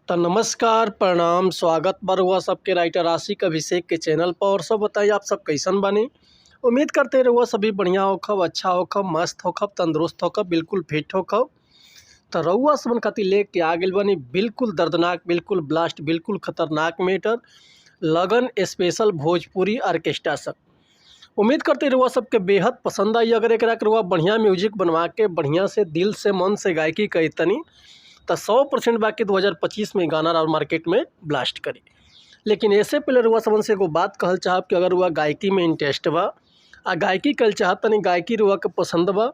त नमस्कार, प्रणाम, स्वागत बा रउआ सबके राइटर आशिक अभिषेक के चैनल पर। और सब बताइए, आप सब कैसन बानी? उम्मीद करते रउआ सभी बढ़िया होखब, अच्छा होखब, मस्त होखब, तंदुरुस्त होखब, बिल्कुल फिट होखब। त रउआ सबन खातिर लेके आ गइल बानी बिल्कुल दर्दनाक, बिल्कुल ब्लास्ट, बिल्कुल खतरनाक मैटर, लगन स्पेशल भोजपुरी ऑर्केस्ट्रा सब। उम्मीद करते रउआ सबके बेहद पसंद आई। अगर एकरा के रउआ बढ़िया म्यूजिक बनवा के बढ़िया से दिल से मन से गायकी करी तनी त 100% बाकी 2025 में गाना और मार्केट में ब्लास्ट करी। लेकिन ऐसे पहले रउआ सबन से एगो बात कहल चाहब कि अगर रउआ गायकी में इंटरेस्ट बा आ गायकी कल चाहत तनी, गायकी रउआ के पसंद बा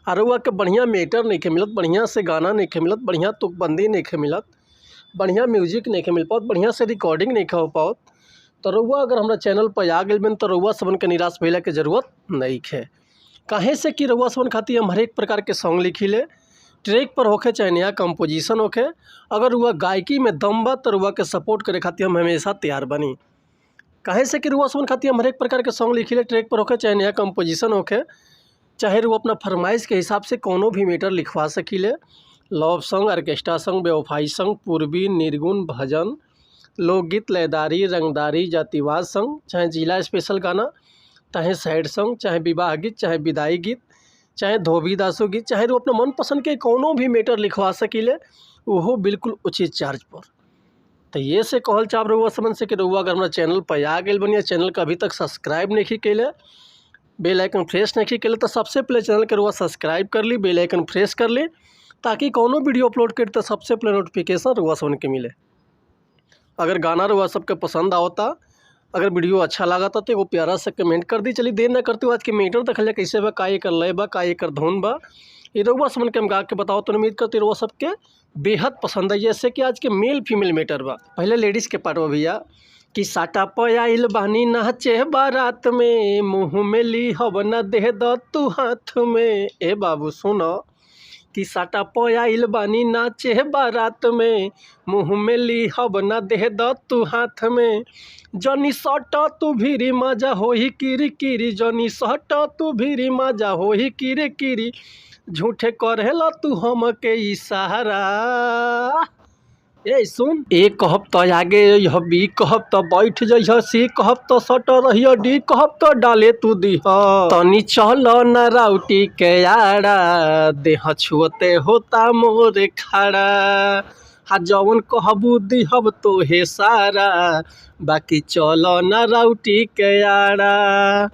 आ रउआ के बढ़िया मैटर नइखे मिलत, बढ़िया से गाना नइखे मिलत, बढ़िया तुकबंदी नइखे मिलत, बढ़िया म्यूजिक नइखे मिल पावत, बढ़िया से रिकॉर्डिंग नइखे हो पावत, तो रउआ अगर हमरा चैनल पर आ गइल बानी तो रउआ सबन के निराश भइला के जरूरत नइखे। काहे से कि रउआ सबन खातिर हम हरेक प्रकार के सॉन्ग लिखिले, ट्रैक पर होखे चाहे नया कंपोजिशन होखे। अगर रउआ गायकी में दम बा तो रउआ के सपोर्ट करे खातिर हम हमेशा तैयार बानी। काहे से कि रउआ सबन खातिर हम हरेक प्रकार के सॉन्ग लिखिले, ट्रैक पर होखे चाहे नया कंपोजिशन होखे, चाहे रउआ अपना फरमाइश के हिसाब से कोनो भी मैटर लिखवा सकीले। लव सॉन्ग, ऑर्केस्ट्रा सॉन्ग, बेवफाई सॉन्ग, पूर्वी, निर्गुण, भजन, लोकगीत, लयदारी, रंगदारी, जातिवाद सॉन्ग, चाहे जिला स्पेशल गाना, चाहे सैड सॉन्ग, चाहे विवाह गीत, चाहे विदाई गीत, चाहे धोबी दासो गीत, चाहे रउआ अपना मनपसंद के कोनो भी मैटर लिखवा सकीले, उहो बिल्कुल उचित चार्ज पर। तो ये से कहल चाहब रउआ सबन से कि रउआ अगर हमरा चैनल पर आ गइल बानी, चैनल के अभी तक सब्सक्राइब नहीं कइले, बेल आइकन प्रेस नहीं कइले, तो सबसे पहले चैनल के रउआ सब्सक्राइब कर ली, बेल आइकन प्रेस कर ली, ताकि कोनो वीडियो अपलोड करी तो सबसे पहले नोटिफिकेशन रउआ सबन के मिले। अगर गाना रउआ सबके पसंद आवता, अगर वीडियो अच्छा लागता तो एगो प्यारा सा कमेंट कर दी। चलिए देर ना करते हुए आज के मैटर देखल जाए, कैसे बा, का एकर लय बा, का एकर धुन बा, ये रउआ सबन के हम गा के बताओ। तो उम्मीद करते रउआ सबके बेहद पसंद आई। जैसे कि आज के मेल फीमेल मैटर बा, पहले लेडीज़ के पार्ट बा भैया कि साटा पयाइल बानी नाचे बारात में, मुँह में ली हब न दे द तू हाथ में। ए बाबू सुनो कि साटा पयाइल बानी नाचे बारात में, मुँह में ली हब न दे द तू हाथ में। जनी सट तू भीरी मजा होही किरी किरी, जनी सट तू भीरी मजा होही किरी किरी, झूठे करेला तू हमके इशारा। ए सुन, ए कहब त आगे अइह, बी कहब त बैठ जइह, सी कहब त सट रहिह, डी कहब त डाले तू दीह। तनी चल न राउटी के आड़ा, देह छुअते होता मोरे खड़ा। हा जवन कहबू दिहब तोहे सारा, बाकी चल न राउटी के आड़ा।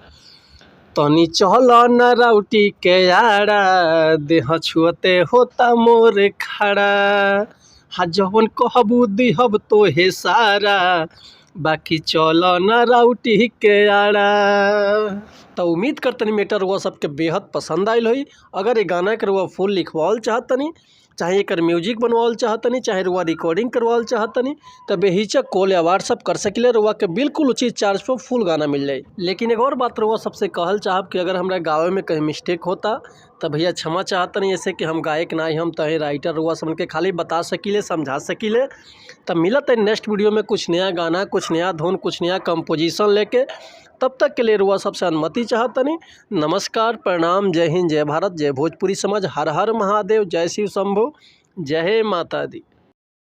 तनी चल न राउटी के आड़ा, देह छुअते होता मोरे खड़ा। हा जवन कहबू दिहब तोहे सारा, बाकी चल न राउटी के आड़ा। तो उम्मीद करतनी मैटर रउआ सबके बेहद पसंद आइल होई। अगर ये गाना के रउआ फुल लिखवावल चाहतनी, चाहे एकर म्यूजिक बनवावल चाहतनी, चाहे रउआ रिकॉर्डिंग करवावल चाहतनी, तो बेहिचक कॉल या व्हाट्सअप कर सकिले। रउआ के बिल्कुल उचित चार्ज पर फुल गाना मिल जाई। लेकिन एक और बात रउआ सबसे कहल चाहब कि अगर हमरा गावे में कहीं मिस्टेक होता तो भैया क्षमा चाहतनी, ऐसे कि हम गायक ना हम तो राइटर, रउआ सबन के खाली बता सकीले, समझा सकीले। तब मिलत है नेक्स्ट वीडियो में कुछ नया गाना, कुछ नया धुन, कुछ नया कंपोजिशन लेके। तब तक के लिए रउआ सबसे अनुमति चाहतनी। नमस्कार, प्रणाम, जय हिंद, जय भारत, जय भोजपुरी समाज, हर हर महादेव, जय शिव शंभु, जय माता दी।